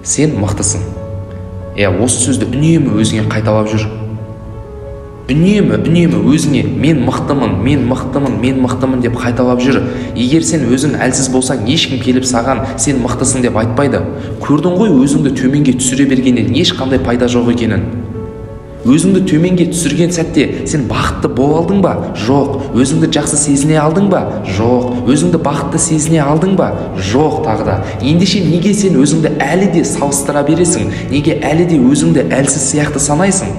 Сен мықтысың. Иә, осы сөзді үнемі өзіңе қайталап жүр. Үнемі өзіңе мен мықтымын, мен мықтымын, мен мықтымын деп қайталап жүр. Егер сен өзің әлсіз болсаң, ешкім келіп саған сен мықтысың деп айтпайды. Көрдің ғой, өзіңді төменге түсіре бергеннен ешқандай пайда жоқ екенін. Өзіңді төменге түсірген сәтте сен бақытты бола алдың ба? Жоқ. Өзіңді жақсы сезіне алдың ба? Жоқ. Өзіңді бақытты сезіне алдың ба? Жоқ тағы да. Ендеше неге сен өзіңді әлі де салыстыра бересің? Неге әлі де өзіңді әлсіз сияқты санайсың?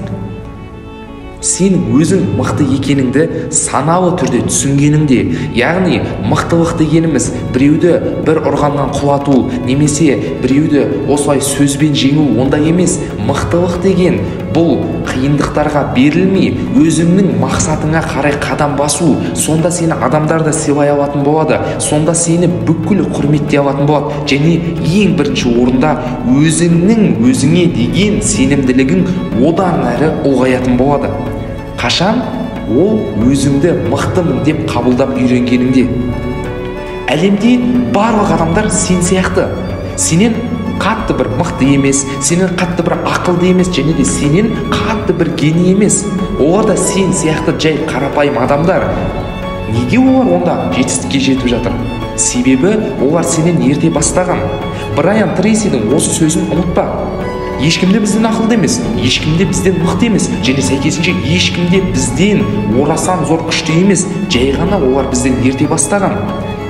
Сен өзің мықты екеніңді саналы түрде түсінгеніңде, яғни мықтылық дегеніміз біреуді бір ұрғаннан құлату немесе біреуді осылай сөзбен жеңу ондай емес. Мықтылық деген бұл қиындықтарға берілмей, өзіңнің мақсатыңа қарай қадам басу. Сонда сені адамдар да сыйлай алатын болады, сонда сені бүкіл құрметтей алатын болады. Және ең бірінші орында өзіңнің өзіңе деген сенімділігің одан әрі ұлғаятын болады. Қашан? Ол өзіңді мықтымын деп қабылдап үйренгеніңде. Әлемде барлық адамдар сен сияқты. Сенен қатты бір мықты емес, сенен қатты бір ақылды емес, және де сенен қатты бір гений емес. Олар да сен сияқты жай қарапайым адамдар. Неге олар онда жетістікке жетіп жатыр? Себебі олар сенен ерте бастаған. Брайан Трейсидің осы сөзін ұмытпа. Ешкім де бізден ақылды емес, ешкім де бізден мықты емес, және сәйкесінше ешкім де бізден орасан зор күшті емес. Жай ғана олар бізден ерте бастаған.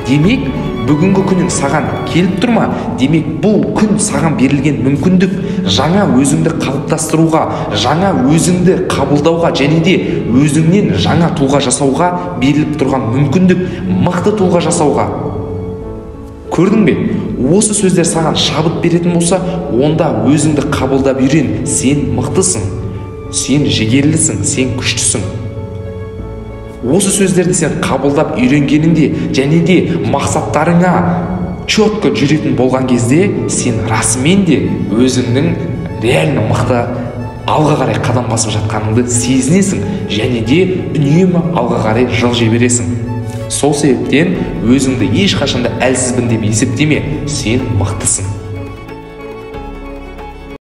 Демек, бүгінгі күнің саған келіп тұр ма? Демек, бұл күн саған берілген мүмкіндік жаңа өзіңді қалыптастыруға, жаңа өзіңді қабылдауға және де өзіңнен жаңа тұлға жасауға беріліп тұрған мүмкіндік, мықты тұлға жасауға. Көрдің бе? Осы сөздер саған шабыт беретін болса, онда өзіңді қабылдап үйрен. Сен мықтысың, сен жігерлісің, сен күштісің. Осы сөздерді сен қабылдап үйренгеніңде және де мақсаттарыңа четко жүретін болған кезде, сен расымен де өзіңнің реально мықты алға қарай қадам басып жатқаныңды сезінесің және де үнемі алға қарай жылжи бересің. Сол себептен өзіңді ешқашанда әлсізбін деп есептеме. Сен мықтысың.